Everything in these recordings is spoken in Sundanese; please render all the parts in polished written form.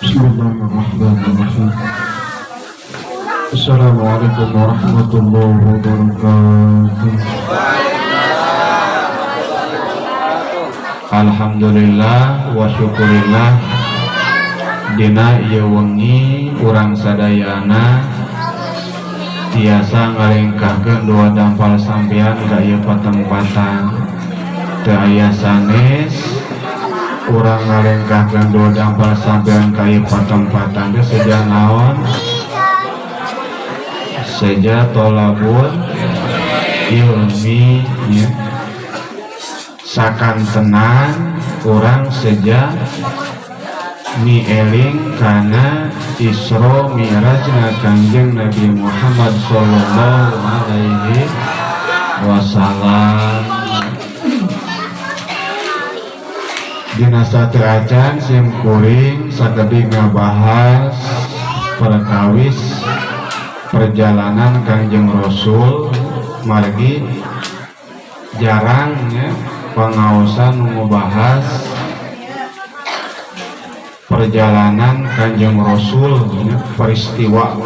Bismillahirrahmanirrahim. Assalamualaikum warahmatullahi wabarakatuh. Alhamdulillah wa syukurillah, dina ieu wengi urang sadayana tiasa ngalengkahkeun dua dampal sampean ka ieu patempatan. Teu aya sanes urang ngalengkahkeun dua dampal sampean ka ieu patempatan teh seja naon? Seja tolabul ilmi, ya. Sakantenan urang seja mieling kana Isra Mi'rajna Kangjeng Nabi Muhammad sallallahu alaihi wasallam. Dina sateuacan sim kuring sakedik ngabahas perkawis perjalanan Kangjeng Rasul, margi jarang ya pengaosan membahas perjalanan Kanjeng Rasul ya, peristiwa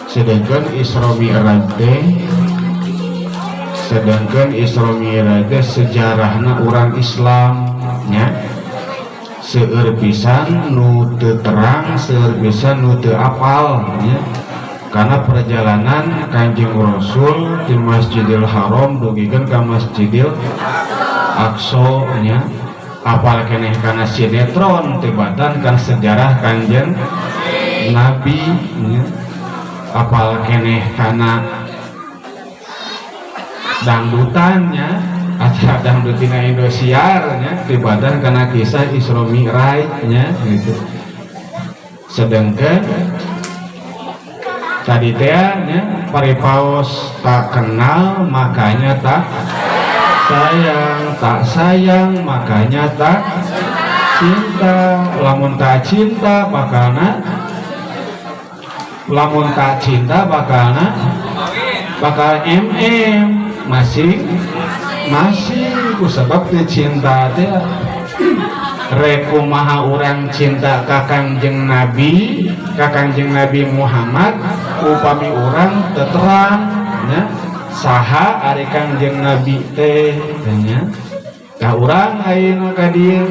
sedangkan Isra Mi'raj teh, sedangkan Isra Mi'raj teh sejarahna urang Islam nya, seueur pisan nu teu terang, seueur pisan nu teu apal nya, karena perjalanan Kanjeng Rasul di Masjidil Haram dugikeun ka Masjidil Aqsa nya, apal keneh kana sinetron tibatan kan sejarah Kanjeng Nabi nya, apal keneh kana dangdutan nya, acara dangdut dina Indosiar nya, tibatan kana kisah Isra Mi'raj nya gitu. Sedangkan tadi teh nya, paripaos tak kenal makanya tak sayang, tak sayang makanya tak cinta, lamun tak cinta bakalna, lamun tak cinta bakalna bakal MM masing masing ku sebab teu cinta teh. Rek kumaha urang cinta ka Kangjeng Nabi, ka Kangjeng Nabi Muhammad, upami urang teu terang nya saha ari Kangjeng Nabi teh nya. Tah, urang ayeuna ka dieu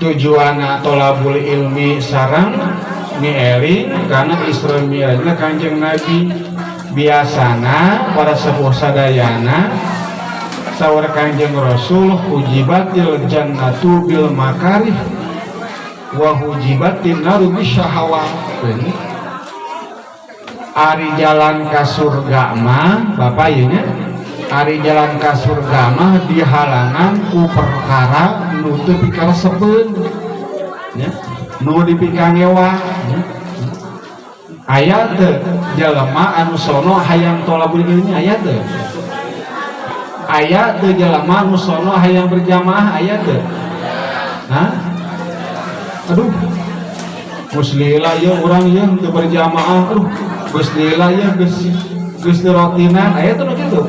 tujuanna tolabul ilmi sareng mieling karena Isra Mi'rajna Kangjeng Nabi. Biasana para sepuh sadayana saur Kangjeng Rasul, hujibatil jannatu bil makarih wa hujibatin naru bisyahawat. Ari jalan ka surga mah, Bapak ieu nya, ari jalan ka surga mah dihalangan ku perkara nu teu pikaresepeun nya, nu dipikangewa nya. Aya teu jelema anu sono hayang tolabul ilmi? Aya teu? Aya teu jelema anu sono hayang berjamaah? Aya teu? Hah? Aduh, geus lila ieu urang ieu teu berjamaah, aduh, geus lila ieu, geus geus teu rotinan. Aya teu nu kitu?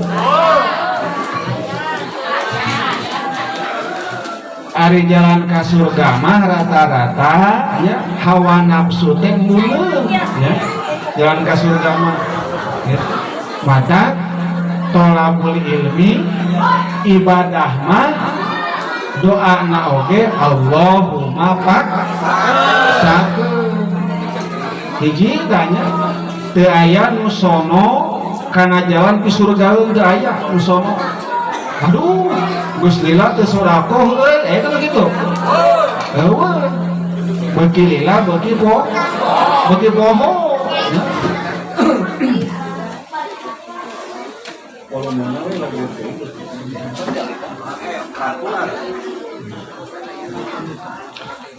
Ari jalan ka surga mah rata-rata ya hawa nafsu teh muleuh ya, jalan ka surga mah ya. Maka tolabul ilmi ibadah mah doa na oge Allahumma pak sakeun hiji tanya, teu aya nu sono kana jalan pi surgaeun, teu aya nu sono. Aduh, geus lila teu sodakoh euy, aya teh kitu? Eueuh, beuki lila beuki po beuki poho ya.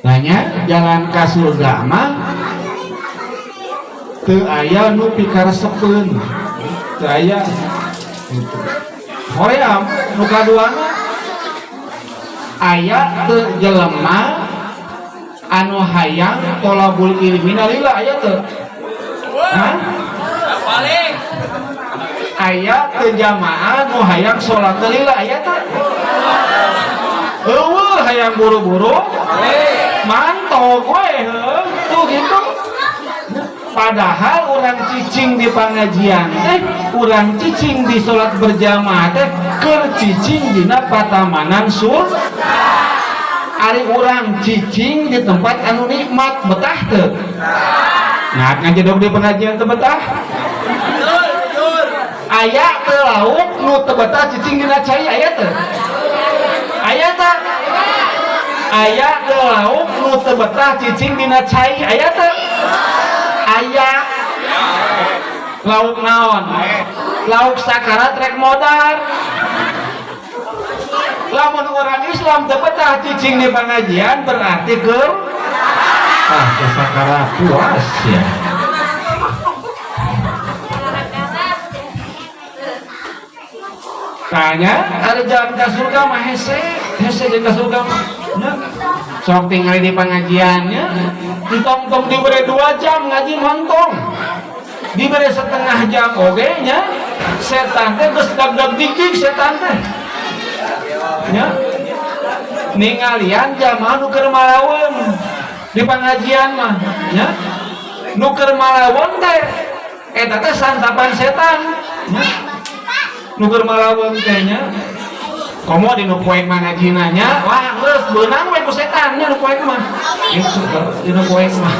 Nanya jalan ka surga mah teu aya nu pikaresepeun, teu aya gitu. Hoream nu kaduana, aya teu jelema anu hayang tolabul ilmi lila? Aya teu? Hah? Aya teu jamaah nu hayang salat lila? Aya teu? Eueuh, hayang buru-buru mantog we heuh. gitu. Padahal orang cicing di pengajian teh, urang cicing di sholat berjamaah teh keur cicing dina patamanan surga. Ari urang cicing di tempat anu nikmat, betah teu? Nah, ngajedog di pengajian teu betah? Aya teu lauk nu teu betah cicing dina cai, aya teu? Aya teu? Aya teu lauk nu teu betah cicing dina cai, aya teu? Aya. Lauk naon? Lauk sakarat rek modar. Lamun orang Islam teu betah cicing di pengajian, berarti keur ah sakarat puas ya. Tanya, ada jalan ke surga mah hese, hese jalan ke surga mah. Sok tinggal di pengajiannya, entong-entong diberi 2 jam ngaji montong, diberi setengah jam oge nya, setan teh geus dag-dag dik setan teh. Nya, ningalian jamaah nu keur malaweung di pengajian mah, nya, nu keur malaweung teh eta teh santapan setan, nya. Nu keur malaweung teh nya. Komo di nu poek mah ngajina nya, wah geus beunang we ku setan nya nu poek mah. Gitu di nu poek mah.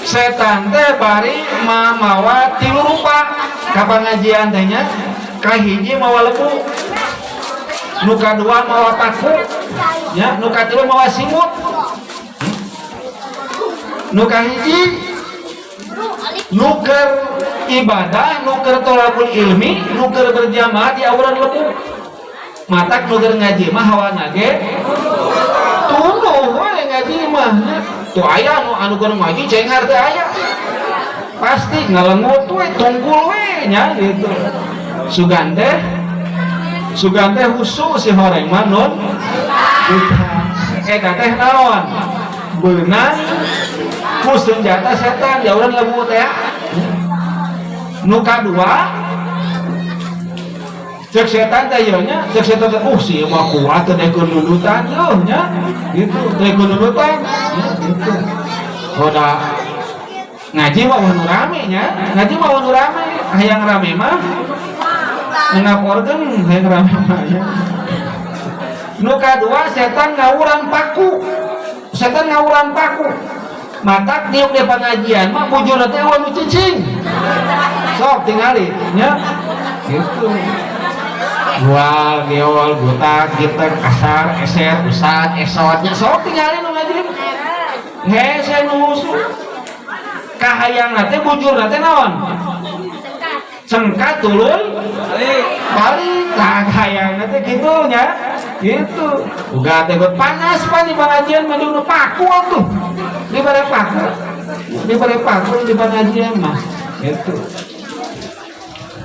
Setan teh bari mamawa tilu rupa ka pangajian teh nya. Kahiji mawa lebu, nu kadua mawa paku, nya, nu katilu mawa simut. Nu kahiji nuker ibadah, nuker tolabul ilmi, nuker berjamaah di auran lebu. Matak nuker ngaji mah hawana ge tunduh we ngaji mah. Tuh aya nu anu keur ngaji cengar teh aya. Pasti ngalengut we, tungkul we nya gitu. Sugan teh husu si horeng mah nun. Eta teh naon? Beunang ku senjata setan jauhan lebu teh. Nu kadua cek setan teh ieu nya, cek setan teh si mah kuat teh daekeun nundutan yeuh nya gitu, daekeun nundutan nya gitu. Hoda ngaji mah nu rame nya, ngaji mah nu rame, hayang rame mah ngaporkeun hayang rame mah nya. Nu kadua setan ngawuran paku. Setan ngawuran paku. Matak diuk di pengajian mah bujurna teh eueuh nu cicing. Sok tingali nya. Gitu. Gual, geol, gutak, gitek, kasar, eser, usat, esot nya sok tingali nu ngaji. Hese nu husu. Kahayangna teh bujurna teh naon? Cengkat tuluy balik. Tah kahayangna teh kitu nya. Gitu. Uga teh panas pan di pengajian mah nu paku atuh. Dibere paku. Dibere paku di pengajian mah. Gitu.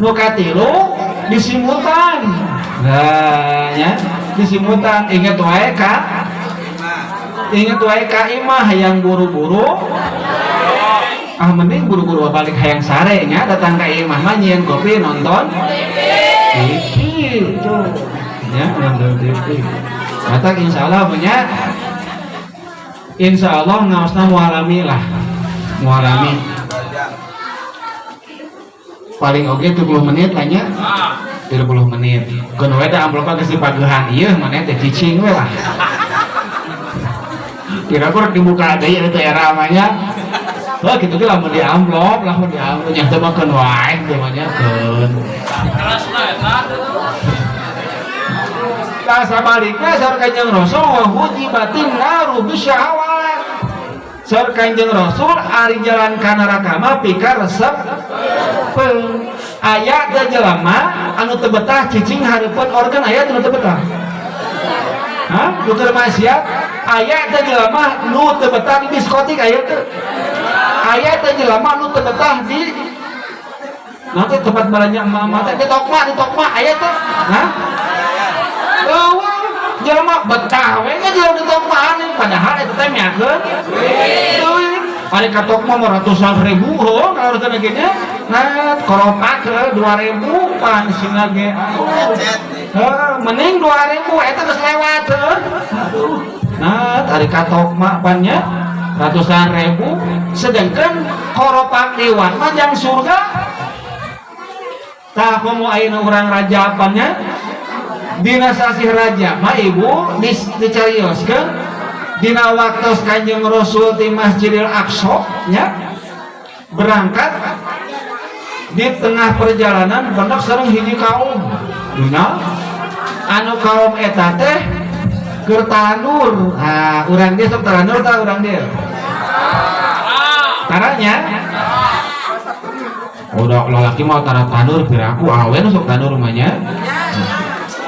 Nu katilu disimutan. Nah, nya disimutan inget wae ka. Inget wae ka imah hayang buru-buru. Ah mending buru-buru balik hayang sare nya datang ka imah mah nyieun kopi nonton TV itu. Ya, nonton TV. Matak insyaallah punya insyaallah ngaosna mualami lah. Mualami. Paling oge 30 menit lah nya. 30 menit. Keun we da amplopna geus dipagehan ieu maneh teh cicing we lah. Kira-kira dibuka deui eta era mah nya. Wah gitu ge lamun di amplop, lamun di amplop nya teh mah keun wae teh mah nya keun. Kerasna eta. Tah sabalikna saur Kanjeng Rasul wa hujibatin naru bisyahawat. Saur Kanjeng Rasul ari jalan ka neraka mah pika resep peung. Aya teh jelema anu teu betah cicing hareupeun organ, aya teu nu teu betah? Hah? Nu keur maksiat? Aya teh jelema nu teu betah di diskotik, aya teu? Aya teh jelema nu teu betah di nanti tempat belanja emak-emak teh di tokma, aya teu? Hah? Eueuh, jelema betah we ka jelema di tokma aneh, padahal eta teh meakeun duit. Ari ka tokma mah ratusan ribu heuh kalau teh ge nya. Nah, koropak ke 2000 pan sina ge. Heuh, mending 2000 eta geus lewat heuh. Aduh. Nah, Ari katok mah pan nya ratusan ribu, sedangkan koropak liwat mah jang surga. Tah, komo ayeuna urang Rajaban nya, dina sasih Rajab mah, Ibu, dicarioskeun dina waktu Kanjeng Rasul di Masjidil Aqsa nya, berangkat, di tengah perjalanan pendak sareng hiji kaum. Dina anu kaum eta teh keur tandur. Ah, urang dia sok tandur tah, urang dia taranya. Udah lalaki mau tara tandur, piraku awewe nu sok tandur rumahnya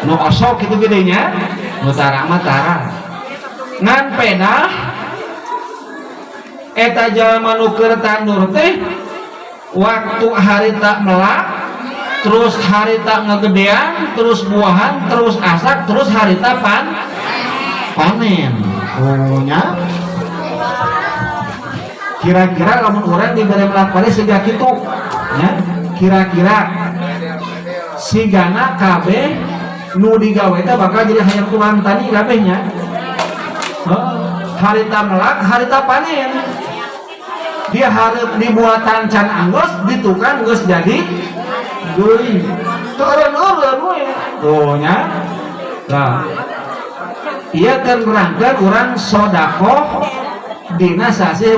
nu osok gitu gedenya, nu tara mah tara. Ngan pedah eta jalma nu keur tandur teh waktu harita melak, terus harita ngegedean, terus buahan, terus asak, terus harita panen. Oh nya, kira-kira lamun urang diberi melak pare siga kitu nya, kira-kira sigana kabeh nu digawe teh bakal jadi hayang tukang tani kabeh nya. Oh, harita melak, harita panen, dia hareup dibuatan can anggeus, ditukang geus jadi deui, teu eureun-eureun we. Tuh nya. Nah, ieu keur nerangkeun urang sodakoh dina sasih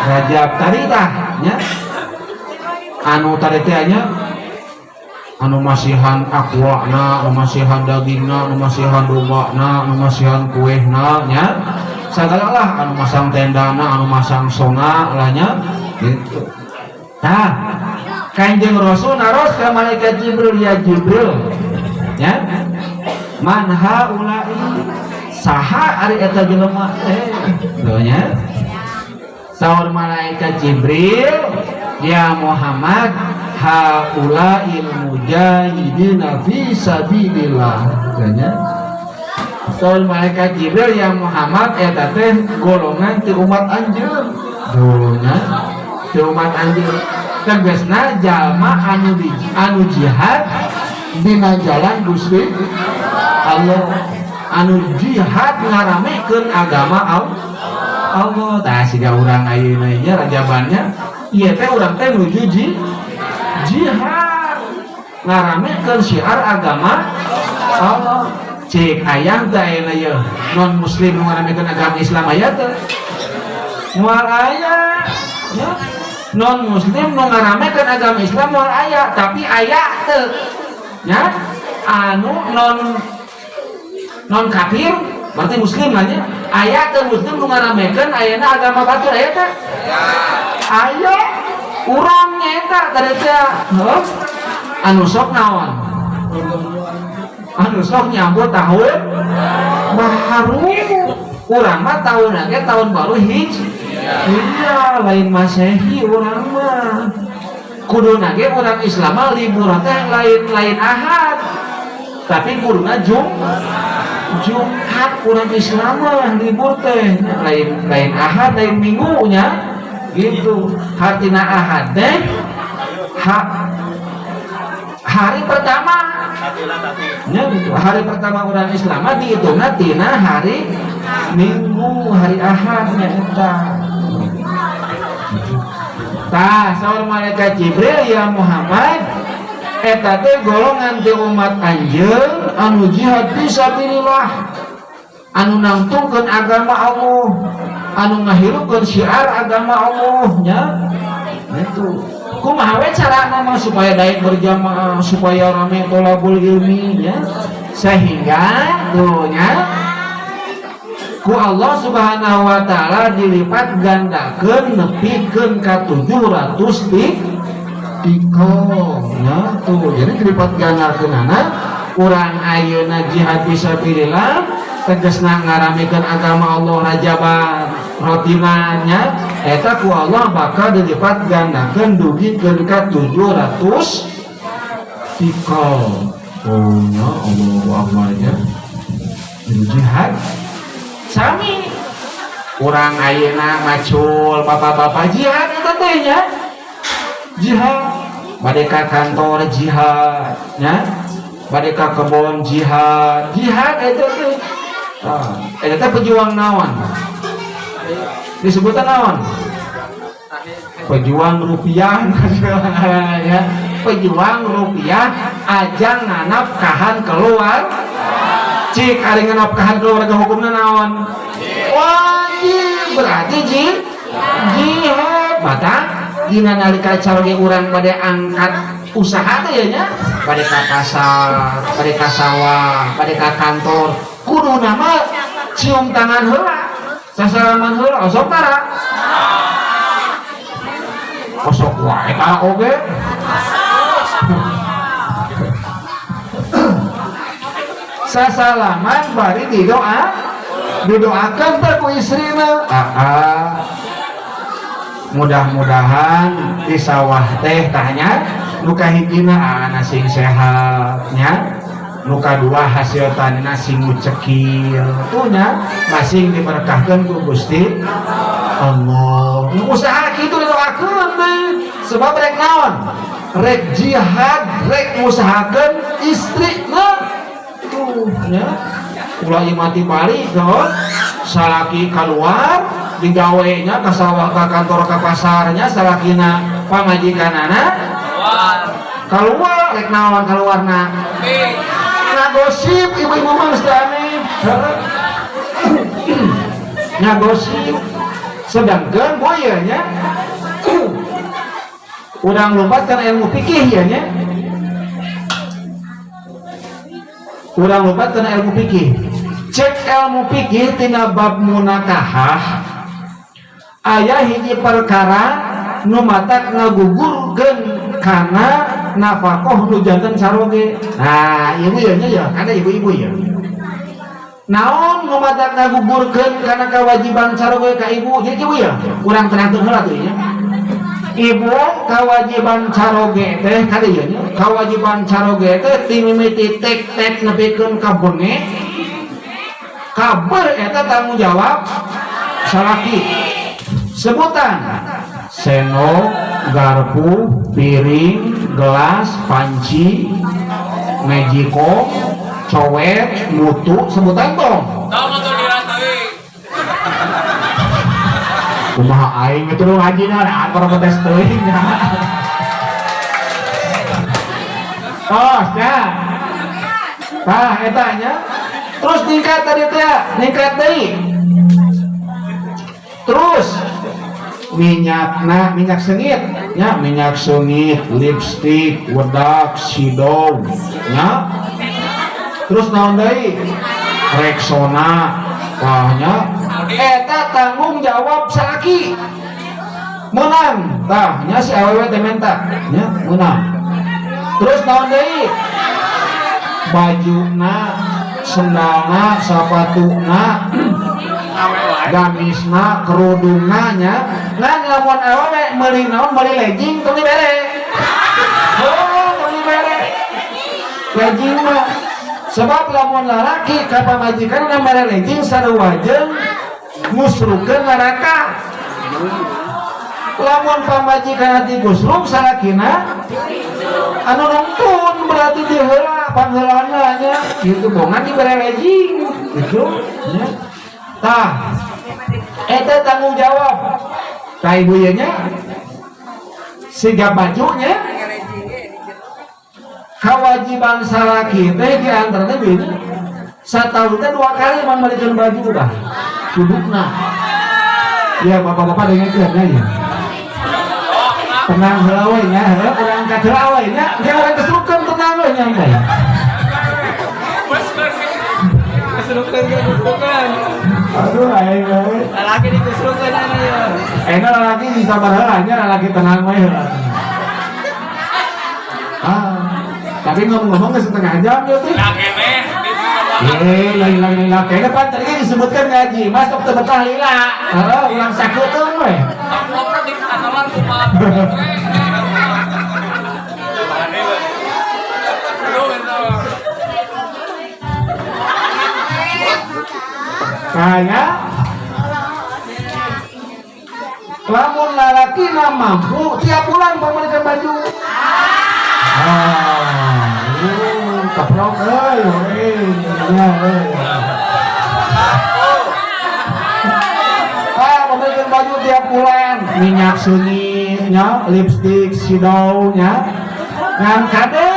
Rajab tadi tah nya. Anu tadi teh nya, anu masihan aquana, anu masihan dagingna, anu masihan dombana, anu masihan kuehna nya, sagala lah, anu masang tendana, anu masang sona lah nya gitu. Tah, Kanjeng Rasul naros ke malaikat Jibril, "Ya Jibril," ya, "man haula'i?" Saha ari eta jelema teh? Lho nya. Saur malaikat Jibril, "Ya Muhammad, haula'il mujahidina fi sabilillah." Nya. Saur malaikat Jibril, "Ya Muhammad, eta teh golongan ti umat anjeun." Tuh nya. Ti umat anjeun. Tegasna jalma anu jihad dina jalan Gusti Allah, anu jihad ngaramekeun agama Allah. Tah, siga urang ayeuna nya, Rajabannya ieu teh urang teh nuju jihad ngaramekeun syiar agama Allah. Cek hayang teh ayeuna ieu non muslim nu ngaramekeun agama Islam aya teh? Moal aya ya. Non muslim nu ngaramekeun agama Islam moal aya, tapi aya teu nya anu non non kafir, berarti muslim lah nya? Aya teu muslim nu ngaramekeun ayeuna agama batur, aya teu? Aya. Urang nya eta tadi teh, heuh, anu sok naon, anu sok nyambut tahun baru. Urang mah tahun ge tahun baru iya, lain Masehi. Urang mah kuduna ge urang Islam mah liburan teh lain lain Ahad, tapi kuduna Jumat. Urang Islam mah libur teh lain lain Ahad, lain Minggu nya gitu. Hartina Ahad teh hari pertama ya gitu. Hari pertama orang Islam mah dihitungna tina hari Minggu, hari Ahad nya eta. Tah, saur malaikat Jibril, "Ya Muhammad, eta teh golongan ti umat anjeun anu jihad fisabilillah, anu nangtungkeun agama Allah, anu ngahirupkeun syiar agama Allah nya." Itu kumaha we carana mah supaya daek berjamaah, supaya rame tolabul ilmi nya, sehingga tuh nya ku Allah Subhanahu wa Ta'ala dilipat gandakeun nepikeun ka 700 tikel nya tuh. Jadi dilipat gandakeunana urang ayeuna jihad fisabilillah, tegasna ngaramekeun agama Allah Rajaban rotinannya eta ku Allah bakal dilipat gandakeun dugikeun ka 700 tikel. Oh ya, Allahu akbar ya. Jadi jihad sami urang ayeuna macul bapak-bapak, jihad eta teh nya. Jihad bade ka kantor jihad nya, bade ka kebon jihad, jihad eta teh. Eta teh pejuang naon? Disebutna naon? Pejuang rupiah ya. Pejuang rupiah ajang nganafkahan keluar. Cik ari nganafkahan keluarga hukumna naon? Wajib, berarti jihad. Mata dina nalika caroge urang bade angkat usaha teh ya nya, bade ka pasar, bade ka sawah, bade ka kantor, kudu nama cium tangan heula, sasalaman heula, osok tara. Osok wae tara oge. Sasalaman bari didoa, didoakan teh ku istrina. Mudah-mudahan di sawah teh tanya nu kahijina anak sing sehatnya, nu kadua hasil tanina sing cekil, tuh nya masing diberkahkeun ku Gusti Allah. Nu usaha kitu didoakeun teh sebab rek naon? Rek jihad, rek ngusahakeun istrina. Tuh nya ulah mati balik tuh salaki keluar digawenya ke sawah, ke kantor, ke pasarnya, salakina pamajikanana keluar rek naon keluarna ngagosip. Ibu-ibu mah geus aneh ngagosip, sedangkan boya nya urang lompat kana ilmu fikih ya nya, urang lompat kana ilmu fikih. Cek ilmu fikih tina bab munakahah aya hiji perkara nu matak ngagugurkeun kana nafkah nu janten caroge. Nah, ibu ya nya ya, kana ibu-ibu ya. Naon nu matak ngagugurkeun kana kewajiban caroge ka ibu? Jadi ibu ya, urang terangkeun heula tuh nya. Ibu kewajiban caroge teh kada ieu nya, kewajiban caroge teh ti mimiti tek-tek nepikeun ka benge kabar eta tanggung jawab salaki. Sebutan sendok, garpu, piring, gelas, panci, magicom, cowet, mutu, sebutan tong. Tong atuh dirateuy. Kumaha aing itu nu ngajina da protes teuing nya. Tos nya. Tah eta nya. Terus ningkat tadi teh, ningkat deui. Terus minyakna minyak sengit nya, minyak sengit, lipstik, wedak, sidong nya. Terus naon deui? Rexona tah nya. Eta tanggung jawab salaki. Menang tah nya si awewe teh menta nya menang. Terus naon deui? Bajuna, sendalna, sapatuna, gamisna, kerudungna nya. Ngan lamun awewe meuli naon, meuli legging tong dibere. Oh, tong dibere. Legging mah sebab lamun lalaki ka pamajikan mere legging sarua jeung musrukeun neraka. Lamun pamajikan digusruk salakina anu nungtun berarti diheula pangheulana nya kitu bongan dibere legging gitu nya. Tah eta tanggung jawab ka ibu ye nya, siga bajunya kewajiban salaki teh di antaranya bini sataun teh 2 kali memelikeun baju dah kudukna ya. Bapak-bapak dengekeun nya ya, tenang heula we nya, heula urang ka heula we nya, engke urang kesukeun tenang we nya engke. Kesukeun kesukeun. Aduh aing we. Lalaki dikusukeun anu ya. Enak lalaki sabar heula nya, lalaki tenang we heula. Ah, tapi ngomong-ngomong geus setengah jam ya teh. Lah keneh Eh, lagi kayaknya pan tadi kan disebutkan ngaji, mas teu betah lila. Heeh, ulang sakuteung we. Amplopna di kanalan kumaha. Kaya lamun lalakina mampu tiap bulan membelikan baju. Ah, keprok euy, euy, nya euy. pulen minyak seungit nya, lipstick sidau nya. Ngan kade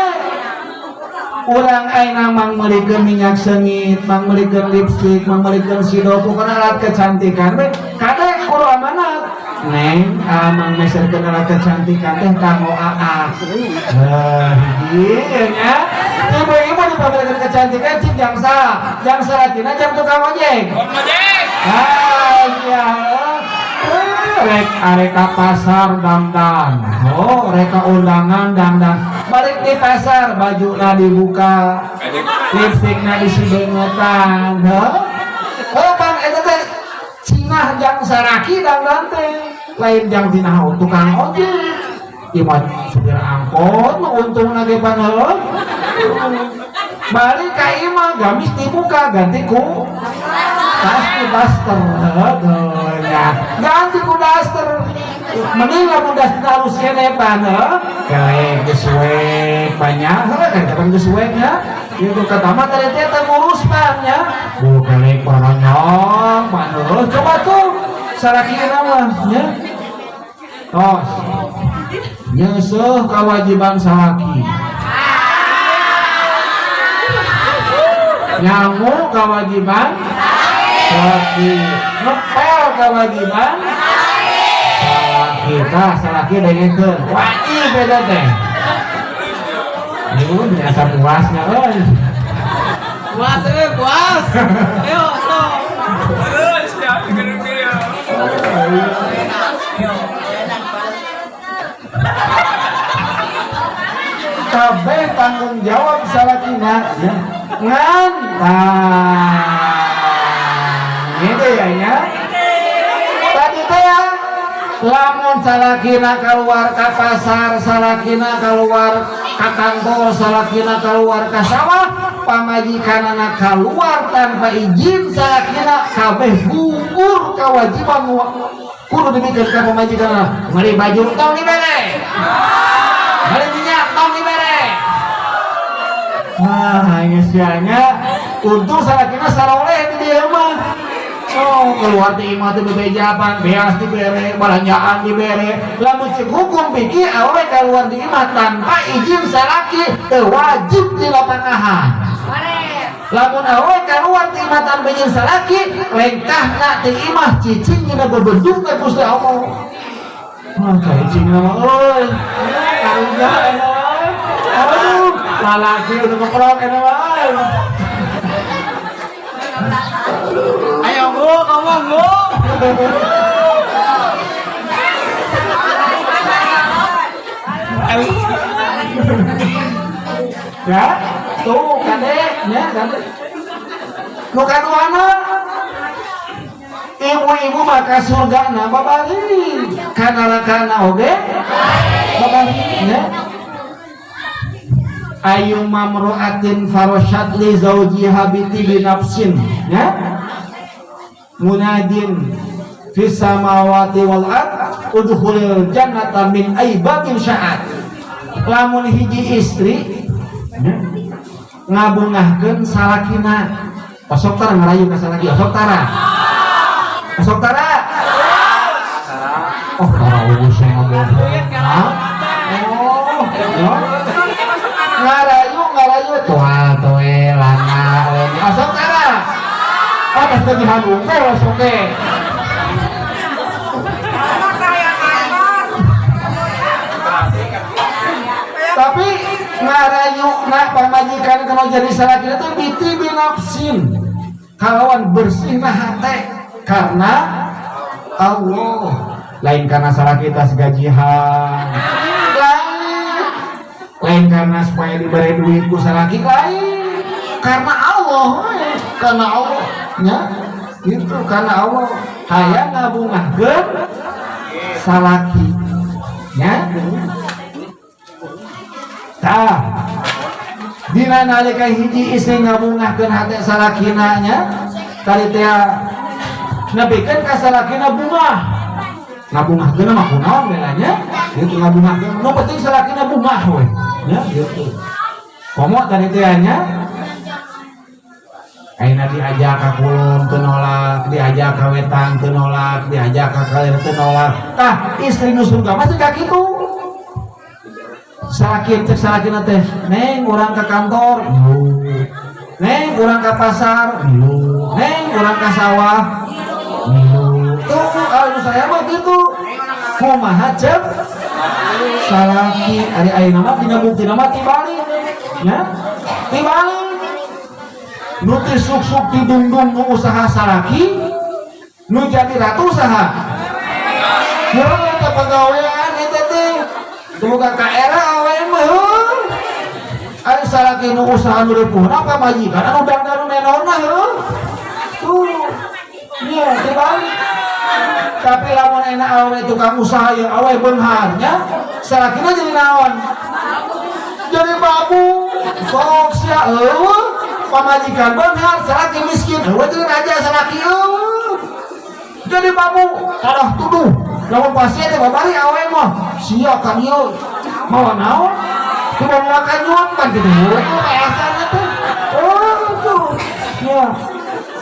urang ayeuna mang meulikeun minyak seungit, mang meulikeun lipstick, mang meulikeun sidau, pokona alat kecantikan we kade kudu amanat. Neng, amang meserkeun alat kecantikan teh kanggo aa. Heuh, hiji nya. Ibu-ibu dipamerkeun kecantikan cik jangsa, jangsa latina jang tukang ojek. Ojek. Ah, iya. Rek arek ka pasar dangdan. Oh, rek ka undangan dangdan. Balik di pasar bajuna dibuka, lipstikna disibeungetan. Heuh. Oh, pan eta teh cinah jang saraki dangdan teh. Lain jang tina tukang ojek. Ieu mah supir angkot mah untungna ge pan heuh. Balik ka imah gamis dibuka ganti ku pasti daster heuh nya. Ganti ku daster. Mending lamun daster halus keneh pan heuh. Kelek geus suek banyak heuh kan kapan geus suek nya. Itu kata mah tadi teh teu ngurus pan nya. Bu kelek baronyong pan heuh. Coba tuh salakina mah nya. Tos. Nyeuseuh kewajiban salaki. Nyangu kewajiban salaki, ngepel kewajiban salaki. Tah salaki dengekeun wajib eta teh. Ieu biasa puasnya euy. Puas euy, puas. Ayo, sok. Terus ya, gede ya. Kabeh tanggung jawab salakina ya. Ngan tah gitu ya nya. Tadi teh ya lamun salakina keluar ka pasar, salakina keluar ka kantor, salakina keluar ka sawah, pamajikanana keluar tanpa izin salakina kabeh gugur kewajiban kudu dibikeun ka pamajikanana. Meuli baju tong dibere, meuli minyak tong dibere. Nah, geus nya untung salakina saroleh di dieu mah. Oh, keluar ti imah teh bebejapan, beas dibere, belanjaan dibere. Lamun ceuk hukum fikih awewe keluar di imah tanpa izin salaki teu wajib dilapakahan. Lamun awewe keluar ti imah tanpa izin salaki, lengkahna ti imah cicing dina bebedug teh Gusti Allah. Wah, cicing mah euy. Karunya eta euy. Aduh, lalaki udah keprok eta mah euy. Ayo Bu, ngomong Bu. Ya, tuh kade, ya kade. Nu kaduana ibu-ibu maka surga na babari, kana oge babari, ya. Ayu mamroatin faroshat li zawjiha bi nafsin, ya. Munadin fis samawati wal ard udkhulil jannata min aibabin sya'at. Lamun hiji istri ngabungahkeun salakina, osok tara ngarayu ka salaki, osok tara, osok tara, oh tara ugus yang ngabohong. Oh, ngarayu ngarayu toa toe lana osok tara, oh pas gajihan unggul osok teh. Tapi ngarayu nak pamajikan kalau jadi salaki itu biti binafsin, kalawan bersih nah hate karena Allah, lain karena salaki tas gajihan, lain lain karena supaya diberi duit ku salaki, lain karena Allah, karena Allah nya itu karena Allah hayang ngabungahkeun salaki nya. Tah dina nalika hiji istri ngabungahkeun hate salakina nya tadi teh nepikeun ka salakina bungah, ngabungahkeun mah kunaon belanya gitu, ngabungahkeun nu penting salakina bungah we nya gitu. Komo tadi teh nya ayeuna diajak ka kulon teu nolak, nolak, diajak ka wetan teu nolak, diajak ka kaler teu nolak. Tah istri nu surga mah teu kitu. Salaki cek salakina teh, neng urang ka kantor, milu. Neng urang ka pasar, milu. Neng urang ka sawah, milu. Tuh anu saya mah kitu. Kumaha cek salaki ari ayeuna mah dina buktina mah tibalik nya. Tibalik. Nu ti suk-suk ti dungdung nu usaha salaki, nu jadi ratu usaha. Heuh eta pagawean eta teh. Teu ka era awe mah heuh. Ari salaki nu usaha nu ripuhna pamajikan anu dangdan nu menorna heuh. Tuh. Nya tibalik. Tapi lamun enak awe tukang usaha ya awe beunghar nya, salakina jadi naon? Jadi babu. Sok sia eueuh. Pamajikan beunghar, salaki miskin, eueuh jadi raja salaki eueuh. Jadi babu, kadah tuduh. Lamun pasien teh babari awe mah, sia ka dieu mawa naon? Teu mawa kanyuan pan kitu heueuh alasanna teh. Oh tuh. Ya.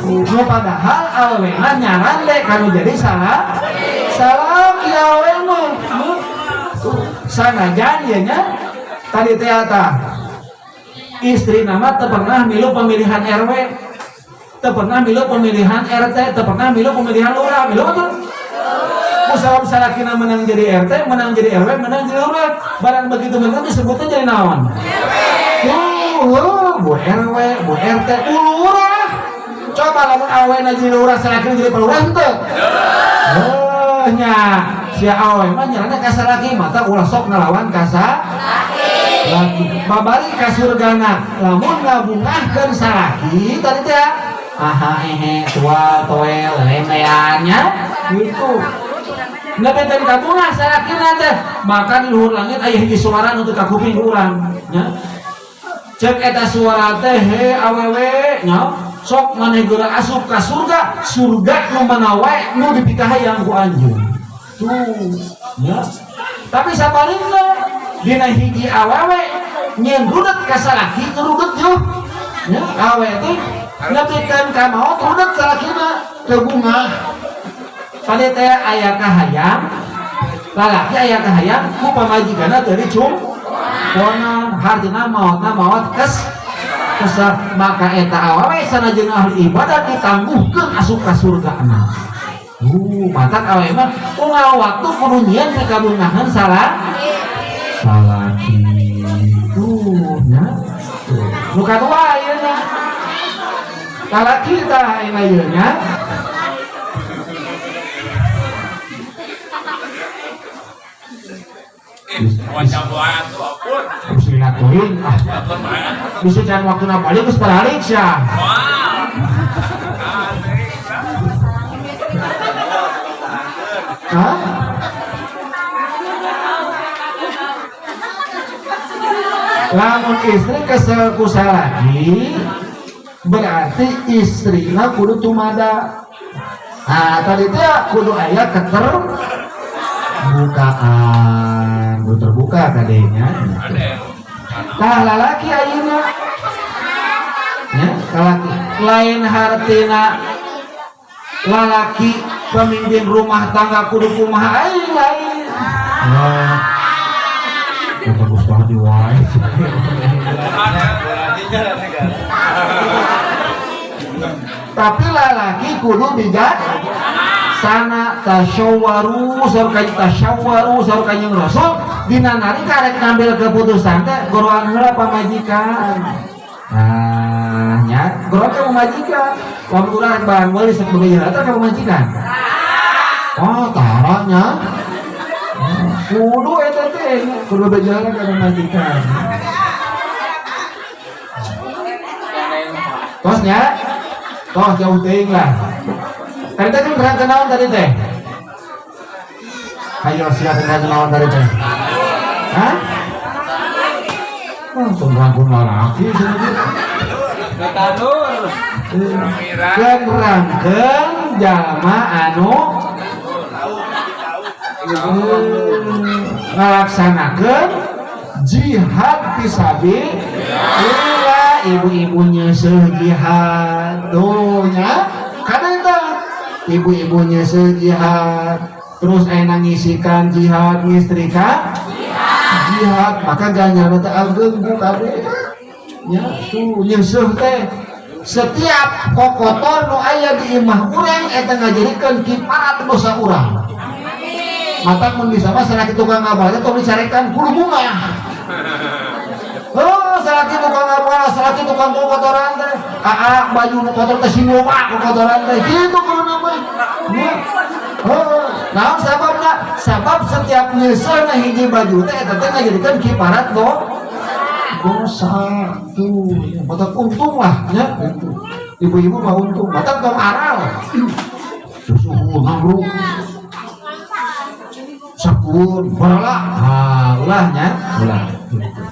Nu padahal awewe mah nyarande kanu jadi salah. Salaki awe mah. Sanajan ieu nya tadi teh eta istri nama teu pernah milu pemilihan RW, teu pernah milu pemilihan RT, teu pernah milu pemilihan lurah, milu betul? Musawab salakina menang jadi RT, menang jadi RW, menang jadi lurah. Barang begitu menang disebutnya jadi naon? Tuh, bu RW, bu RT, bu lurah. Coba lamun awena jadi lurah, salakina jadi pelurah henteu? Oh nya, si awe mah nyarana ka salaki mata ulah sok ngalawan ka salaki. Babari ka surgana lamun ngabungahkeun salaki tadi teh aha ehe tua toel lelembeannya gitu. Nepi kabungah salakina teh maka di luhur langit aya hiji suara nu teu kakuping urang nya. Cek eta suara teh he awewe nya sok maneh geura asup ka surga, surga nu mana wae nu dipikahayang ku anjeun. Tuh nya. Tapi sabalina dina hiji awewe nyeun rudet ka salaki rudet jeung nya awewe teh nepikeun ka maot rudet salakina teu bungah. Tadi teh aya kahayang lalaki aya kahayang ku pamajikanna teu dicung konon hartina maotna maot kes kesel maka eta awewe sanajan ahli ibadah ditangguhkeun asup ka surgana. Matak awewe mah unggal waktu kudu nyieun kabungahan salah salaki. Tuh nya. Tuh. Nu kadua ayeuna. Lalaki tah ayeuna ieu nya. Bisa can waktuna balik geus balik sia. Hah? Lamun istri kesel ku salaki berarti istrina kudu tumada. Nah, tadi teh kudu aya keterbukaan, kudu terbuka kadenya. Tah lalaki ayeuna nya lalaki lain hartina lalaki pemimpin rumah tangga kudu kumaha aing lain. Wah. Bagus banget di wae. Tapi lalaki kudu bijak sana tasyawaru saur tasyawaru saur kanjeng Rasul dina nalika rek ngambil keputusan teh goroan heula pamajikan. Nah, nya goroan ka pamajikan. Lamun urang rek barang meuli sok bebeja teh ka pamajikan. Oh, tara nya. Kudu eta teh kudu bebeja ka pamajikan. Tos nya? Tos jauh teuing lah. Tadi teh kan terang kenaon tadi teh? Ayo siap terang kenaon tadi teh? Hah? Oh, terang lalaki sini teh. Tanur. Kerangkeun jalma anu ngalaksanakeun jihad fisabilillah. Ibu-ibunya sejihad tuh nya kada eta Ibu-ibu nyeuseuh jihad, terus ayeuna ngisikan jihad, ngistrika jihad, maka ganjaran teh ageng bu kade. Nya tuh nyeuseuh teh setiap kokotor nu aya di imah urang eta ngajadikeun kiparat dosa urang. Mata mun bisa mah salaki tukang ngabalah tong dicarekan kudu bunga. Oh, salaki tukang ngabalah, salaki tukang kokotoran teh. Aa baju nu kotor teh sing loba kokotoran teh. Kitu kudu mah. Ya. Oh, naon sababna? Sabab setiap nyeuseuhna hiji baju teh eta teh ngajadikeun kiparat dosa tuh. Mata untung lah nya gitu. Ibu-ibu mah untung, mata tong aral. Suhu ngamruk. Sakun, barala. Ah, ulah nya, ulah. Gitu.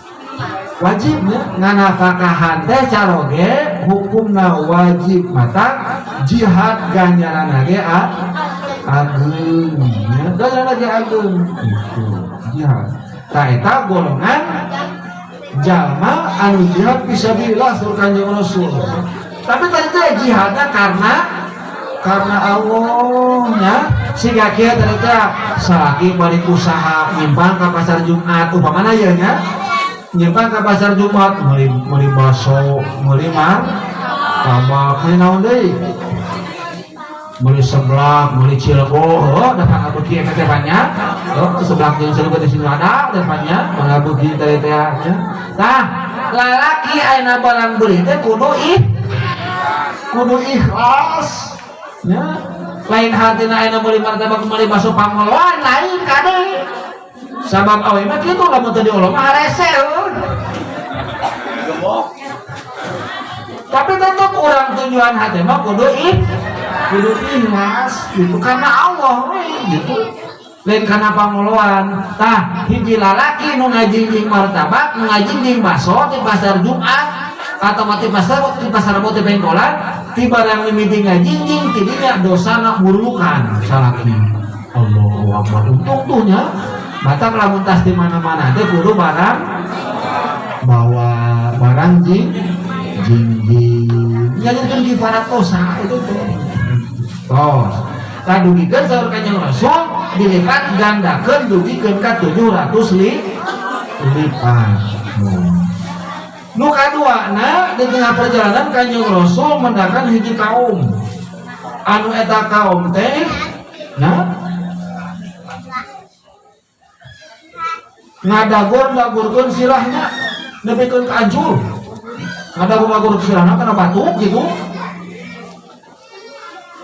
Wajibnya nganafakahan teh caroge hukumna wajib, mata jihad ganjaran ge ageung nya, ganjaran ge ageung gitu jihad. Tah eta golongan jalma anu jihad fisabilillah saur Kanjeng Rasul. Tapi tadi teh jihadna karena Allah nya. Siga kieu tadi teh salaki balik usaha nyimpang ka pasar Jumat upamana ieu nya, nyimpang ka pasar Jumat meuli meuli baso, meuli martabak, meuli naon deui, meuli seblak, meuli cirebon. Oh, da pangabeuki eta teh banyak. Oh, seblak jeung cirebon di sini ada teh banyak pangabeuki teh teh nya. Tah lalaki ayeuna barang beuli teh kudu ikhlas nya. Lain hatina ayeuna meuli martabak, meuli baso pangoloan, lain kade. Sabab awe mah kitu, lamun teu diolo mah harese euy. Tapi tetep urang tujuan hati mah kudu ikhlas gitu karena Allah we gitu. Lain karena pangoloan. Tah hiji lalaki nu ngajingjing martabak, nu ngajingjing baso di pasar Jumat atau di pasar Rebo di Pengkolan, ti barang mimiti ngajingjing tidinya dosana burukan salaki. Allahu Akbar. Untung tuh nya. Batak lamun tas di mana-mana teh kudu barang bawa barang jingjing. Ya itu kifarat dosa itu tuh. Tos. Tah dugikeun saur Kanjeng Rasul dilipat gandakeun dugikeun ka 700 lipat. Nu kaduana, di tengah perjalanan Kanjeng Rasul mendakan hiji kaum. Anu eta kaum teh nah ngadagor-dagorkeun sirahna nepikeun ka hancur. Ngadagor-dagor sirahna kana batuk gitu.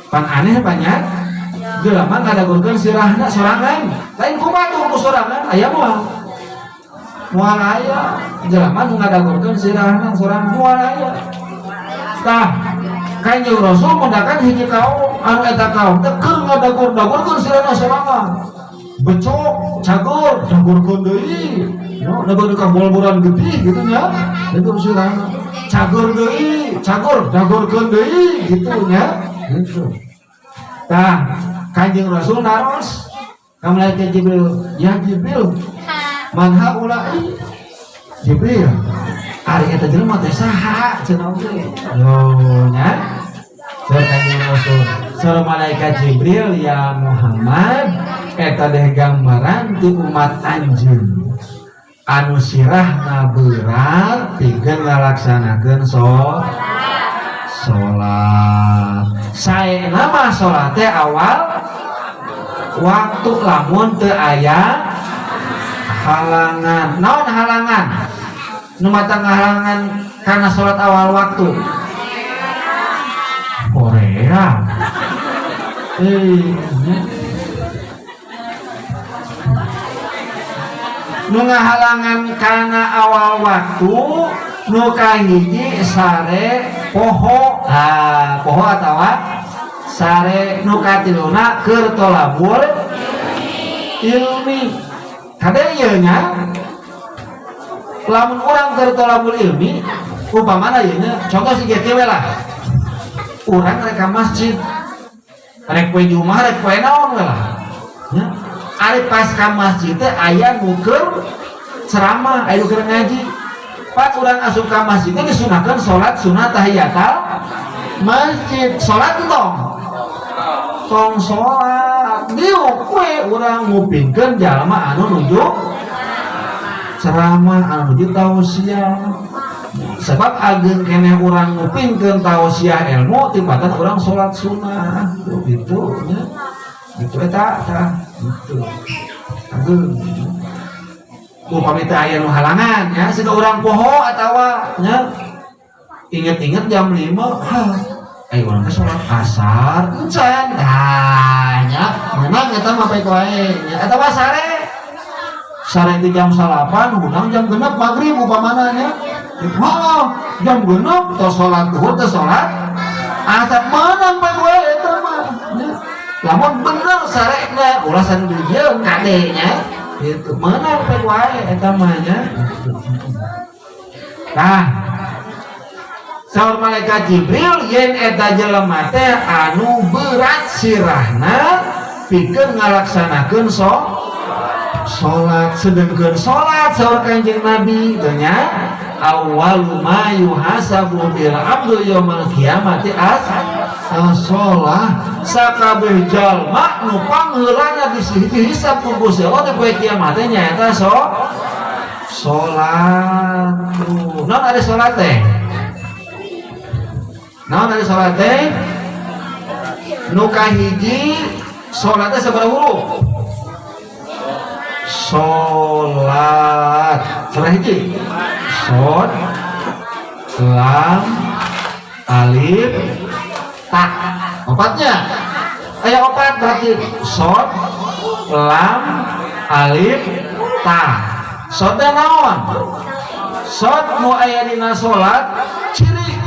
Pan aneh banyak. Jelema ngadagorkeun sirahna sorangan. Lain ku batur ku sorangan aya moal. Moal aya jelema nu ngadagorkeun sirahna sorangan moal aya. Tah Kanjeng Rasul mendakan hiji kaum anu eta kaum teh keur ngadagor-dagorkeun sirahna sorangan. Becok, cagur, dagorkeun deui. No, nebeun ka bolboran getih gitu nya. Itu sirahna. Cagur deui, cagur, dagorkeun deui gitu nya. Gitu. Tah, Kanjeng Rasul naros ka malaikat Jibril, "Ya Jibril, man haula'i?" Jibril, ari eta jelema teh saha cenah oge? Yo nya. Saur Kanjeng Rasul, saur malaikat Jibril, "Ya Muhammad, eta deh gambaran ti umat anjeun anu sirahna berat pikeun ngalaksanakeun salat. Saena mah salat teh awal waktu lamun teu aya halangan." Naon halangan? Nu mata ngahalangan karena salat awal waktu? Korea. Nu ngahalangan kana awal waktu nu kahiji sare poho. Ah, poho atawa sare. Nu katiluna keur tolabul ilmi. Kade ieu nya, lamun urang keur tolabul ilmi upamana ieu nya, contoh si kieu we lah, urang rek ka masjid, rek poe Jumat, rek poe naon we lah nya. Ari pas ka masjid teh aya nu keur ceramah, aya nu keur ngaji. Pas urang asup ka masjid teh disunahkeun salat sunat tahiyatul masjid. Salat entong? Tong sholat diuk we urang ngupingkeun jalma anu nuju ceramah, anu nuju tausiah, sebab ageng keneh urang ngupingkeun tausiah ilmu tibatan urang sholat sunnah. Tuh gitu nya, gitu eta tah gitu ageng upami teu aya nu halangan nya, siga urang poho atawa nya inget-inget jam 5, hah, ayo urang teh sholat asar encan. Tah nya meunang eta mah, baik wae nya. Eta mah sare sare di jam 9, hudang jam 6 maghrib upamana nya. Oh, jam 6 tos sholat duhur, teh sholat asar, meunang baik wae eta mah nya. Lamun bener sarena, ulah sandieun kade nya gitu, meunang baik wae eta mah nya. Tah, saur malaikat Jibril yen eta jelema teh anu berat sirahna pikeun ngalaksanakeun salat, sedengkeun salat saur Kanjeng Nabi teh nya, awwalu ma yuhasabu bil abdu yaumal qiyamati as sholah. Sakabeh jalma nu pangheulana dihisab ku Gusti Allah di poe kiamat teh nyaeta salat. Tuh, naon ada salat teh? Naon ada salat teh? Nu kahiji, salat teh sabaraha huruf? Salat sabaraha hiji? Sod, lam, alif, ta. Opatnya aya opat berarti, sod, lam, alif, ta. Sod teh naon? Sod nu aya dina salat, ciri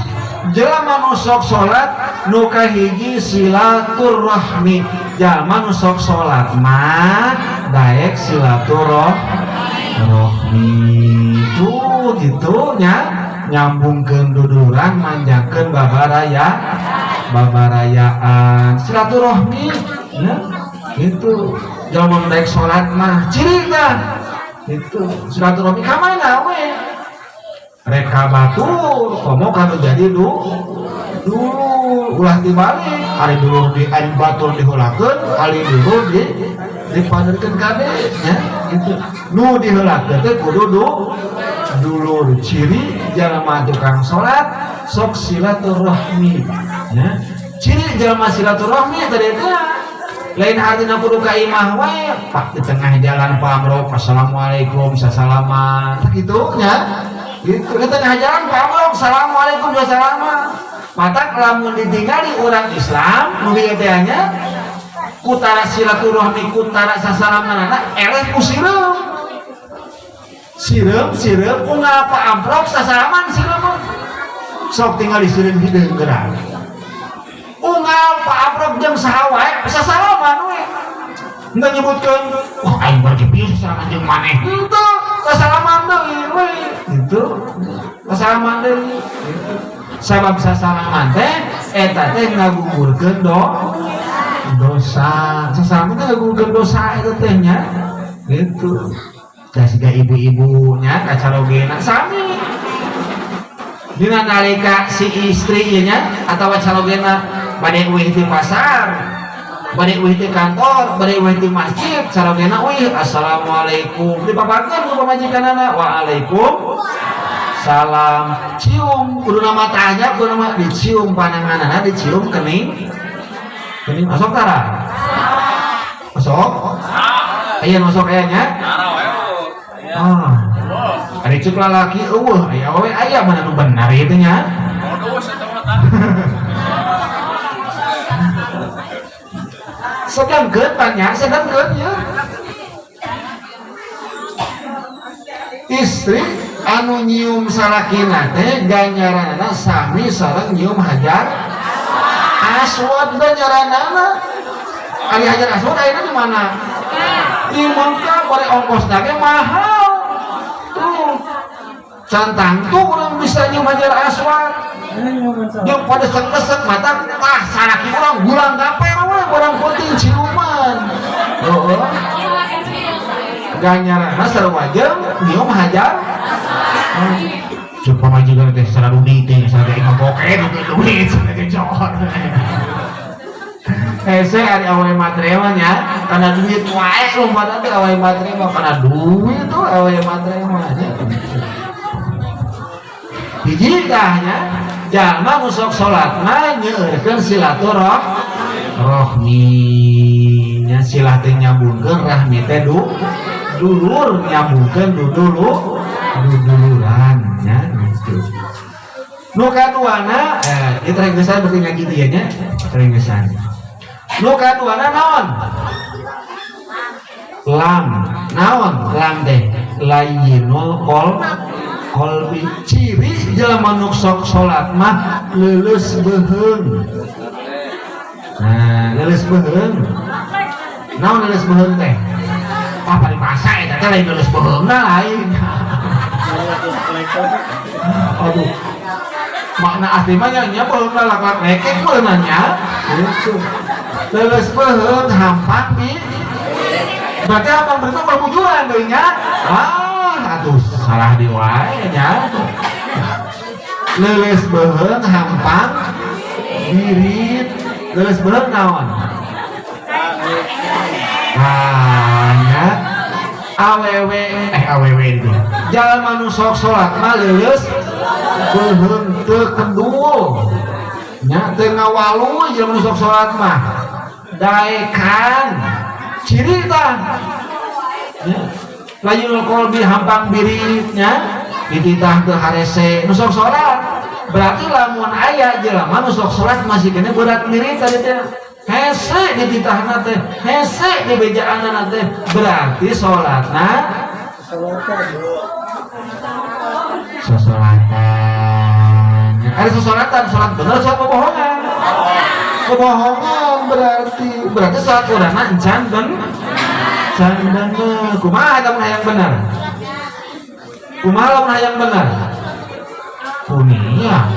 jelema nu sok salat nu kahiji silaturahmi. Jalma nu sok salat mah daek silaturahmi. Tuh gitu nya, nyambungkeun duduluran, manjangkeun babaraya babarayaan, silaturahmi nya. Itu jalma nu daek salat mah ciri tah itu silaturahmi ka mana we, rek ka batur komo kanu jadi du dulur, ulah dibalik, ari dulur di ari batur diheulakeun, ari dulur di dipaderkeun kade nya. Gitu, nu diheulakeun teh kudu dulur. Ciri jalma tukang salat sok silaturahmi nya. Ciri jalma silaturahmi tadi teh lain artinya kudu ka imah wae, pak di tengah jalan pamrok, assalamualaikum, sasalaman gitu nya. Gitu di tengah jalan pamrok, assalamualaikum, sasalaman. Mata lamun ditinggali orang Islam nu ieu teh nya, kutara silaturahmi, kutara sasalaman, eleh ku sireum sireum sireum, unggal paamprok sasalaman sireum. Sok tinggal di sireum hideung geura, unggal paamprok jeung saha wae sasalaman we. Henteu nyebutkeun, wah, aing bari kieu sasalaman jeung maneh, henteu, sasalaman deui we gitu, sasalaman deui gitu. Sabab sasalaman teh eta teh ngagugurkeun dosa. Sasalaman teh ngagugurkeun dosa eta teh nya gitu. Da siga ibu-ibunya kacarogena sami dina nalika si istri ieu nya atawa carogena bade uih di pasar, bade uih di kantor, bade uih di masjid, carogena uih, assalamualaikum, dipaparkeun ku pamajikanana, waalaikum salam, cium kudu nama tanya, kudu nama dicium pananganana, dicium kening kening. Masuk tara masuk aya, masuk aya nya. Ah, ada cuk lalaki eueuh, aya awewe aya, mana nu benar itu nya? Modus eta mah tah. Sedangkeun tanya, sedangkeun ya, istri anu nyium salakina teh ganjaranana sami sareng nyium hajar aswad ganjaranana. Ari hajar aswad ayeuna di mana? Di Mekah. Bari ongkosna ge mahal tuh, can tangtu urang bisa nyium hajar aswad jeung pada desek mata tah salaki urang gulang gaper we barang penting ciuman. Heeh, ganjaranna sarua jeung nyium hajar. Cuk pamajikan teh saradudi teh, sarada imah boke duit duit sarada cor. Hese ari awewe matre mah nya kana duit wae lompatna teh awewe matre mah kana duit tuh awewe matre mah nya. Hiji tah nya jalma nu sok salat mah nyeueurkeun silaturahmi nya, silah teh nyambungkeun, rahmi teh dulur, nyambungkeun dudulu duduluran nya gitu. Nu kaduana ieu terenggesan berarti ngaji teh nya, terenggesan. Nu kaduana naon? Lam. Naon lam teh? Layyinul qalbi. Ciri jelema nu sok salat mah leuleus beuheung. Nah, leuleus beuheung. Naon leuleus beuheung teh? Ah, paribasa eta teh lain leuleus beuheungna lain. Aduh. Makna asli mah nya beuheungna lak-lak lekek beuheungna nya. Gitu. Leuleus beuheung hampang bi. Berarti hampang berarti berbujuran deui nya. Ah, atuh salah di wae nya. Leuleus beuheung hampang birit. Leuleus beuheung naon? Nah, nya awewe awewe itu. Jalma nu sok salat mah leuleus beuheung teu kendul. Nya teu ngawalu jelema nu sok salat mah. Daekan ciri tah. Nya layyinul qalbi hampang birit nya dititah teu harese nu sok salat. Berarti lamun aya jelema nu sok salat masih kene berat birit tadi teh. Hese dititahna teh, hese dibejaanna teh, berarti salatna sosolatan. Ada sosolatan, salat bener salat kebohongan. Kebohongan berarti salat urangna encan can bener. Kumaha lamun hayang bener? Kumaha lamun hayang bener? Kunia.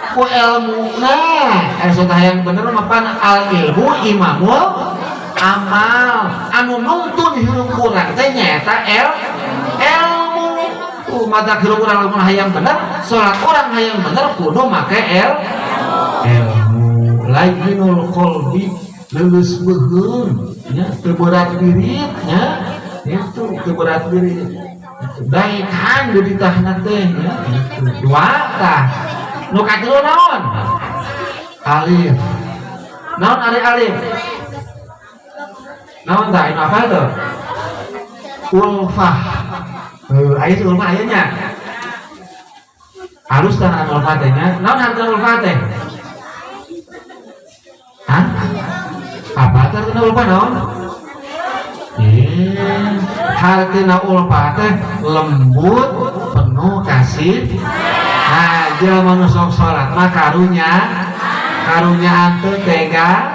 Ku ilmuna, salat hayang bener mah pan al ilmu imamul amal. Anu nungtun hirup urang teh nyaeta ilmu. Tuh mata hirup urang lamun hayang bener, salat urang hayang bener kudu make ilmu. Layyinul qalbi leuleus beuheung nya, teu berat birit nya, itu teu berat birit. Daekan dititahna teh nya gitu. Dua tah. Nu katilu naon? Alif. Naon ari alif? Naon tah? Anu apa tuh? Ulfah. Heuh, aya si ulfah aya nya. Halus tah anu ulfah teh nya. Naon hartina ulfah teh? Hah? Apa teh hartina ulfah naon? Hartina ulfah teh lembut, penuh kasih. Nah, jelema nu sok salat mah karunya, karunyaan teu tega,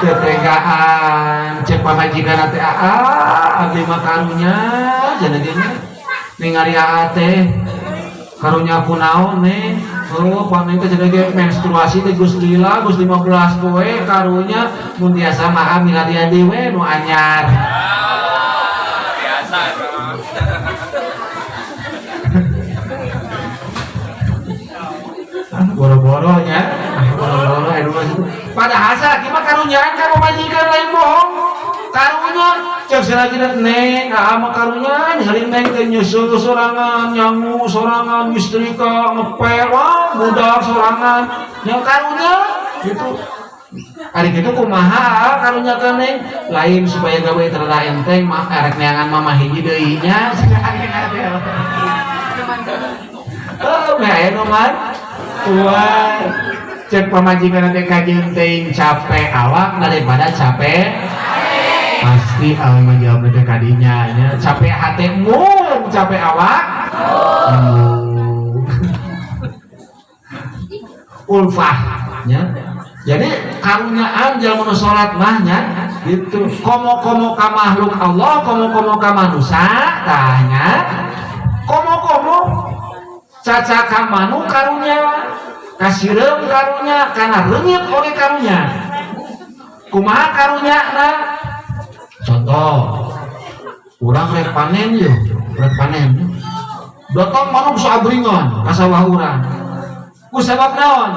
teu tegaan. Cek pamajikan teh, "Ah, abdi mah karunya," cenah ge nya. Ningali aa teh karunya kunaon nih? Oh, pan teh cenah ge menstruasi teh geus lila, geus 15 poe karunya mun tiasa mah milarian deui we nu anyar. Biasa. Ah, boro-boro nya, ah, boro-boro anu mah situ. Padahal salaki mah karunyaan ka pamajikan lain bohong. Karunya cek salaki neng, ah mah karunya ningali neng teh nyusul sorangan, nyangu sorangan, nyetrika, ngepel, wah budak sorangan. Nya karunya gitu. Ari kitu kumaha karunya ka neng? Lain supaya gawe terada enteng mah erek neangan mama hiji deui nya. Oh, meh aya nu mah tua. Cek pamajikan teh kajeun teuing capek awak daripada capek pasti awewe mah jawab teh kadinya nya capek hate mung capek awak mung. Ulfah nya. Jadi karunyaan jalma nu salat mah nya gitu, komo-komo ka makhluk Allah, komo-komo ka manusia tah nya, komo-komo caca ka manu karunya, kasireum karunya, kana reungit oge karunya. Kumaha karunya na? Contoh, urang rek panen yeuh, rek panen. Datang manuk saabringan ka sawah urang. Ku sabab naon?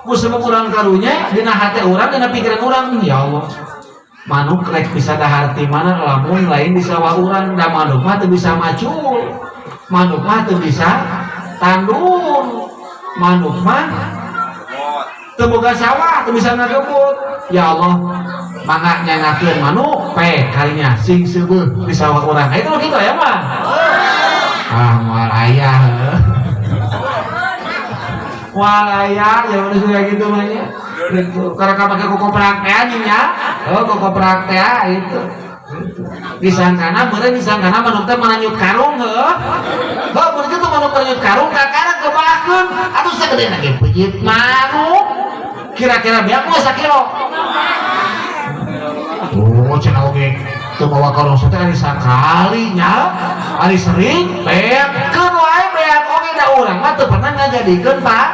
Ku sebab urang karunya dina hate urang, dina pikiran urang, ya Allah, manuk rek bisa dahar ti mana lamun lain di sawah urang? Da manuk mah teu bisa macul, manuk mah teu bisa tandur, manuk mah teu boga sawah, teu bisa ngagebut. Ya Allah, mangga nyangakeun manuk pe kalinya sing seubeuh di sawah urang. Nah, itu mah kitu ya mah, ah, moal aya heuh. Moal aya ya udah sudah gitu mah nya gitu. Karena pakai kokoprak teh nya, oh, kokoprak teh itu disangkana meureun, disangkana manuk teh maranyut karung heuh. Heuh, mun kitu manuk maranyut karung kakara kebakeun atuh sagede ge peuncit manuk kira-kira beak mah sakilo. Oh, cenah oge teu mawa karung teh ari sakali nya, ari sering beak keun wae, beak oge da urang mah teu pernah ngajadikeun, Pak,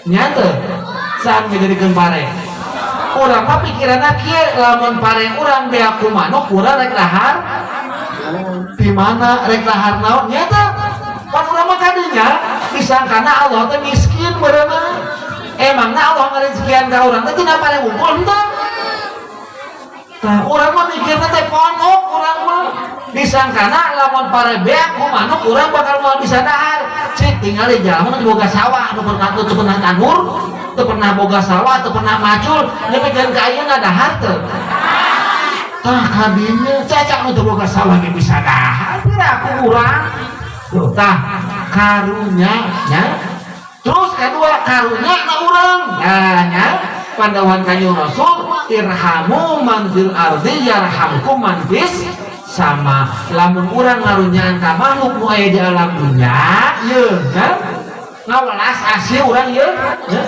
nya teu saat ngajadikeun pare. Urang mah pikiranna kieu, lamun pare urang beak ku manuk, urang rek dahar di mana, rek dahar naon, nya teu? Pan urang mah kadinya disangkana Allah teh miskin beureunan. Emangna Allah ngarezekian ka urang teh tina pare wungkul henteu? Tah, urang mah mikirna teh pondok urang mah disangkana lamun pare beak ku manuk, urang bakal moal bisa dahar. Cik tinggal di jalma nu boga sawah, nu pernah, teu pernah tandur, teu pernah boga sawah, teu pernah macul, nepikeun ka ayeuna dahar teu? Tah, kadinya cacak nu teu boga sawah ge bisa dahar, pira ku urang. Tuh, tah karunya nya. Terus kedua karunya na urang. Nah, nya pandawuhan Kanjeng Rasul, irhamu man fil ardi yarhamkum man fis sama. Lamun urang ngarunyaan ka makhluk nu aya di alam dunya yeuh nya, ngawelas asih urang yeuh nya,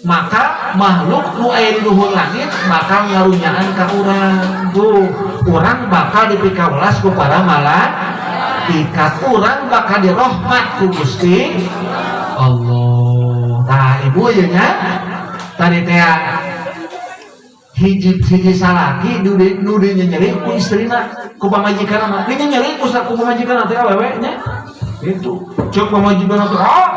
maka makhluk nu aya di luhur langit bakal ngarunyaan ka urang. Tuh, urang bakal dipikawelas ku para malaikat, urang bakal dirahmat ku Gusti Allah. Tah, ibu ieu nya, tadi teh hiji hiji salaki nu dinyenyeri ku istrina, ku pamajikanna, dinyenyeri ku pamajikanna teh awewe nya. Itu cek pamajikanna teh, ah,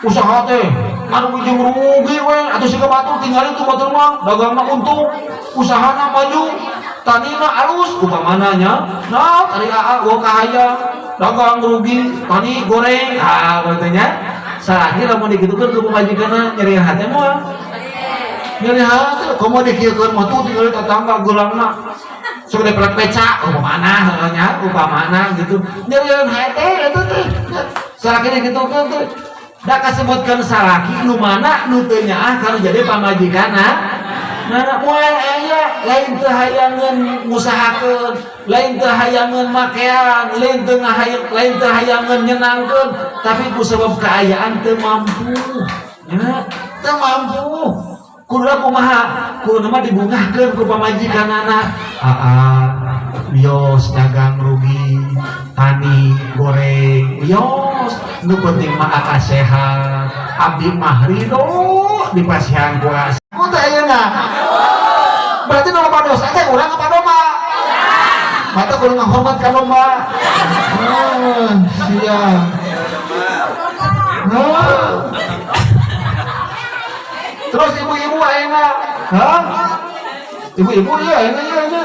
usaha teh ngarugi jeung rugi we atuh, siga batur, tinggalin tuh batur mah dagangna untung, usahana maju, tanina alus upamana nya. Nah, tadi aa gua kahayang dagang rugi, tani goreng, ah, gitu nya. Salaki lamun dikitukeun ku pamajikanna, nyeri hate moal? Nyeri hate. Komo dikieukeun mah, tuh tinggal tetangga geulangna segede pelet beca upamana heuh nya, upamana gitu, nyerian hate eta teh. Salaki dikitukeun teh da kasebutkeun salaki nu mana nu teu nyaah kalau jadi pamajikanna. Nah, moal aya. Lain teu hayangeun ngusahakeun, lain teu hayangeun makean, lain teu ngahayang, lain teu hayangeun nyenangkeun, tapi ku sebab kaayaan teu mampu ya, teu mampu. Kudu kumaha? Kudu mah dibungahkeun ku pamajikanana. Aa, wios dagang rugi, tani goreng, wios, nu penting mah aa sehat, abdi mah ridho dipasihan ku aa. Ku teh ayeuna berarti nu loba dosa teh urang apa domba? Mata kudu ngahormat ka domba. Ah, siap. Nah. Terus ibu-ibu ayeuna, hah? Ibu-ibu iya ayeuna, iya iya.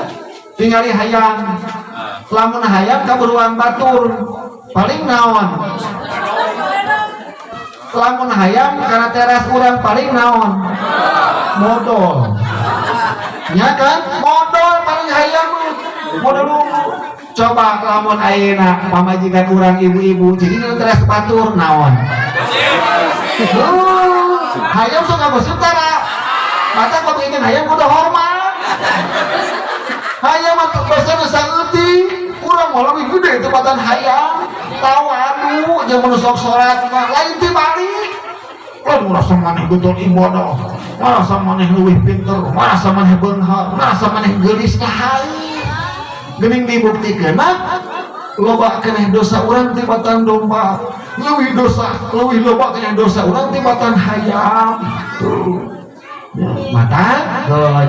Tingali hayam. Lamun hayam kaburuan batur, paling naon? Lamun hayam kana teras urang, paling naon? Modol. Ya kan? Modol paling hayam mah. Modol dulu. Coba lamun ayeuna pamajikan urang ibu-ibu jadi nu teras batur, naon? Oh, hayam sok ngagosip tara. Mata kok ingin hayam kudu hormat. Hayam mah dosana saeutik. Urang mah leuwih gede tibatan hayam. Tawadu jeung mun sok salat mah lain tibalik. Lain merasa maneh betul ibadah, merasa maneh leuwih pinter, merasa maneh beunghar, merasa maneh geulis, lain. Geuning dibuktikeun mah loba keneh dosa urang tibatan domba, leuwih dosa, leuwih loba keneh dosa urang tibatan hayam. Tuh. Ya, mata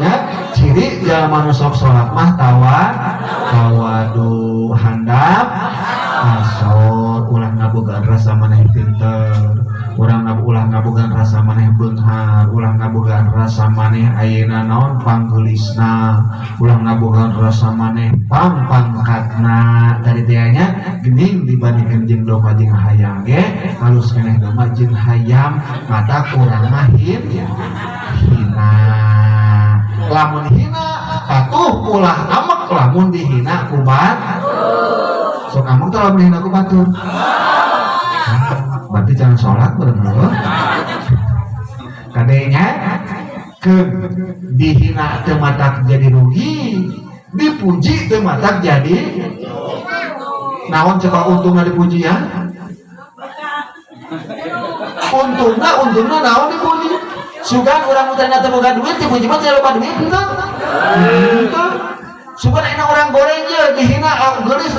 nya ciri jalma nu sok salat mah tawadu, handap asor, ulah ngabogaan rasa maneh pinter. Urang ulah ngabogaan rasa maneh beunghar, ulah ngabogaan rasa maneh ayeuna naon panggeulisna, ulah ngabogaan rasa maneh pangpangkatna. Tadi teh nya geuning dibandingkeun jeung domba jeung hayam ge halus keneh domba jeung hayam, mata kurang mah hina. Lamun hina patuh, ulah amek lamun dihina ku batur. Sok amek teh lamun dihina ku batur? Berarti jangan sholat bener kadenya ke dihina teu matak jadi rugi, dipuji teu matak jadi naon. Coba untungnya dipuji ya, untungna, untungna naon dipuji? Sugan urang utangna teu boga duit, dipuji mah teu loba duit henteu? Henteu. Sugan enak orang goreng je dihina, ah, geulis,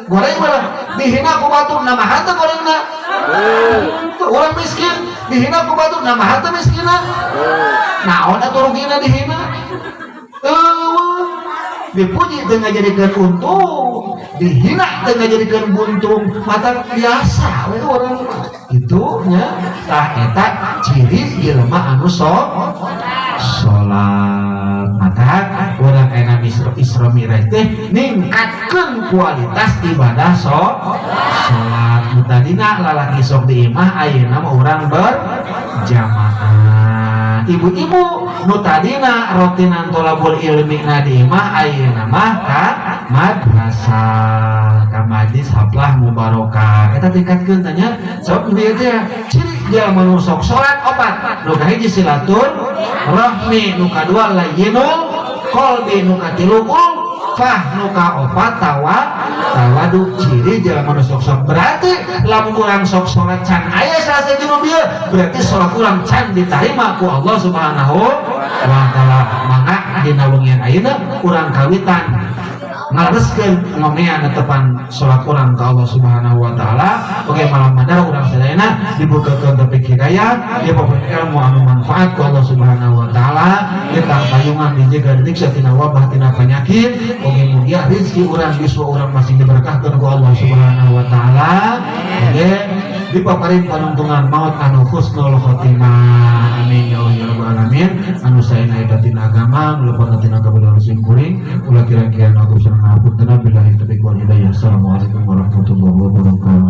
goreng malah dihina ku batur, namaha teu gorengna? Henteu. Urang miskin dihina ku batur, namaha teu miskinna? Naon atuh rugina dihina? Eueuh. Dipuji teu ngajadikeun untung, dihina teu ngajadikeun buntung, mata biasa we urang mah kitu nya. Tah, eta ciri jelema anu sok salat. Mata urang enak Isra, Isra Mi'raj teh ningkatkeun kualitas ibadah salat. Nu tadina lalaki sok di imah, ayeuna mah urang berjamaah. Ibu-ibu nu tadina rotinan tolabul ilmi na di imah, ayeuna mah ka madrasah, ka majlis haflah mubarokah. Eta tingkatkeun tanya sebab ieu teh ciri jalma nu sok salat opat: nu kahiji silatur rahmi, nu kadua layyinul qalbi, nu katilu ulfah, nu kaopat tawadu. Ciri jalma nu sok sok. Berarti lamun urang sok salat can aya salah sahiji nu bieu, berarti salat urang can ditarima ku Allah Subhanahu wa Taala. Mangga dina wengian ayeuna urang kawitan ngalereskeun ngomean netepan salat urang ka Allah Subhanahu wa Taala. Oke, malam madar urang sadayana dibukakeun taufik hidayah, dipaparkeun ilmu anu manfaat ku Allah Subhanahu wa Taala, ditangtayungan, dijaga, disiksa tina wabah, tina penyakit. Oge mugia rezeki urang, yuswa urang masing diberkahkeun ku Allah Subhanahu wa Taala. Oge dipaparin panungtungan maut anu husnul khotimah. Amin ya Allah ya Rabbal alamin. Anu saena eta tina agama, nu lepat tina kabodohan sim kuring, ulah kira-kira nu aku sareng ngapunten. Billahi taufiq wal hidayah. Assalamualaikum warahmatullahi wabarakatuh.